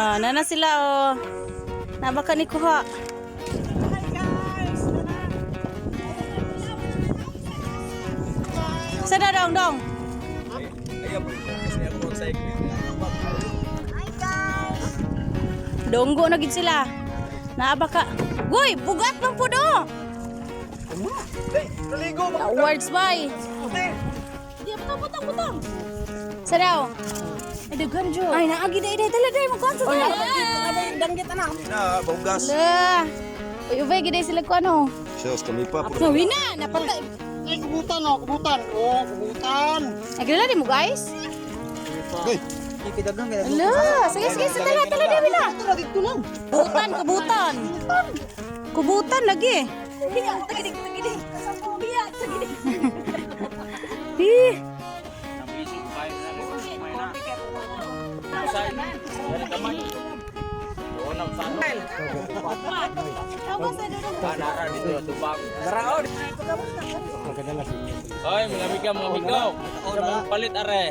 Ah, nana sila oh. Nabaka ni kuha. Sa na dong dong. Donggo na gid sila. Naaba ka. Goy, bugat man po do. Naligo ba? Awards bay. Di butang butang butang. Sa daw. Ay daghan jo. Ay naagi day day dala day magkuan sa day. Danggit anak. Na, bahugas. La. Uy, ubay gid day sila kuan oh. Shucks, kami pa. No, wina, napatay. Ay, kubutan oh, kubutan. Oh, kubutan. Ay gila di mo guys. Hoy, Ala, sige sige sige tala tala day wina. Tara dito lang. Kubutan, kubutan. Kubutan lagi. Hi. Oy, mga amiga, mga amigo. Sa mga palit are.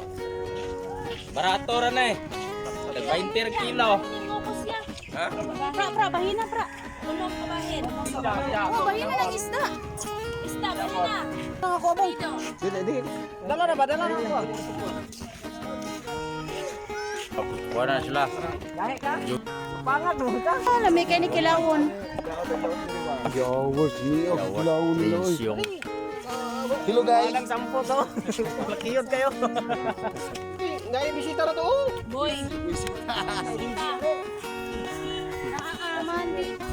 Barato ra na eh. Tag 20 kilo. Ha? Pra, pra, bahina, pra. Oh, bahina ng isda. Isda, bahina. Dala na ba? Dala na ba? Wala na sila. Pangag mo ka. Ah, lami kay ni Kilawon. Yowers, niyo. Kilaw nila, oy. Yung Hello guys. Walang sampo to. Lakiyod kayo. Hindi, bisita na to. Oh. Boy.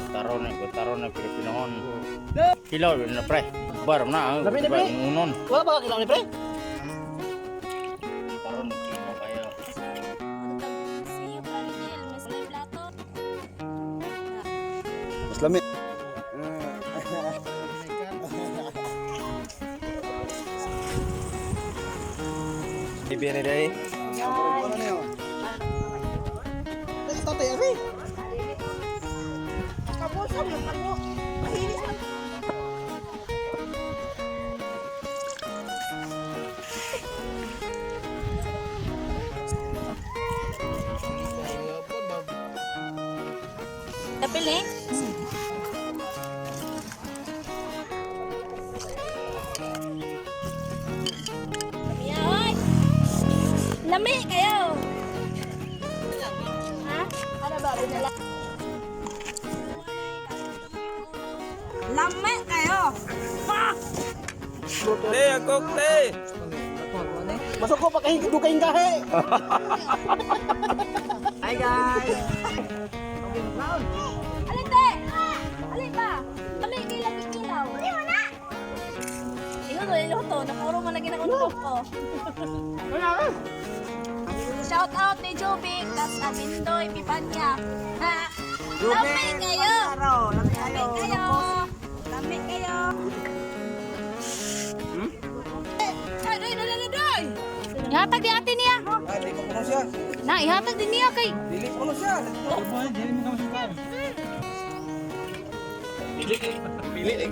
taron na, taron na Pilipinoon. Kilo na pre. Bar na. Labi, labi. Unon. Wala ba kilaw ni pre? Taron na kilo kayo. Mas lami. Ibene day. Ay, tatay ari. Tapil eh. Lami kayo. Ha? Ano ba? Binala? Lami kayo. Te, akok te. Masuk ko pa kay dukay gahe. Hi guys. Alin te? Alin ba? Lami kay lami kilaw. Hindi mo na. Ingon mo niluto, napuro mo na ginang ko. Shout out ni Jubik, tas Amindoy, Pipanya. Ha? Lami kayo. Lami Lami kayo. Lami kayo. Ay, day, day, day, day. Ihatag di ate niya. Ah, di ko puno siya. Na, ihatag din niya kay. Dili puno siya. Pili eh.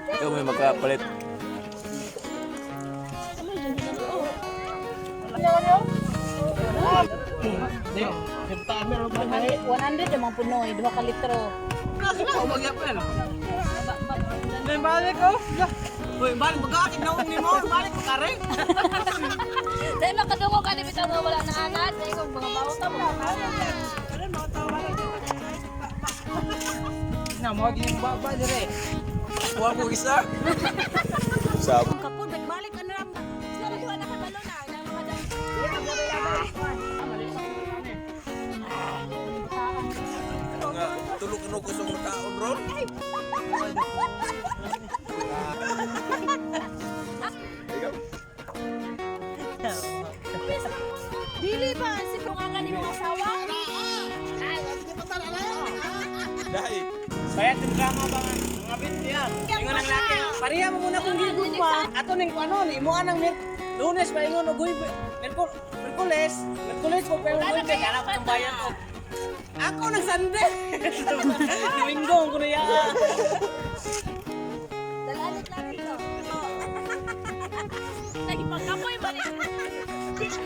Ikaw may magkapalit. One 100 ang puno eh, 2 ka litro. Balik ko. Uy, balik pagkaakit na ni mo, balik pagkare. Dahil makadungo ka ni bitaw nga wala na anad, dahil kung mga bawta mo. Na mo gini baba dire. Kuha ko isa. Sab. Kapon, balik ano ram. Sila magkuha na kabalo na, na mga dam. Nga tulog ano kusog na kaon ron. Dili ba si Kung ang ganing mga asawa, Dai. Bayat din drama ba nga? Mga binti yan. Ingon ang laki. Pareha mo muna kung gigugma. Ato ning kuano ni imo anang mer Lunes pa ingon og Huwebes. Merkules, Merkules ko pero Huwebes anak kong bayan ko. Ako nang Sunday. Domingo ko na ya. dalalit lang ito. Nagipagkapoy ba niya? Bangka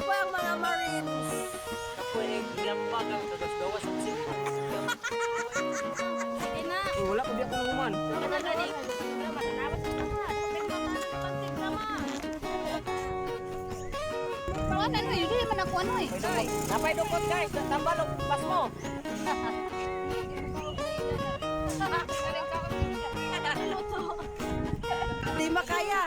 po ang mga Marines. Kapoy, gilambag ang gagas-gawas ang sin. Sige na. Wala ko di ako nanguman. Wala gani. Wala matanawa sa mga. Pantig naman. Ano ano eh, dili man ako ano eh. Napay dukot guys, tambal og pas mo. Di makaya.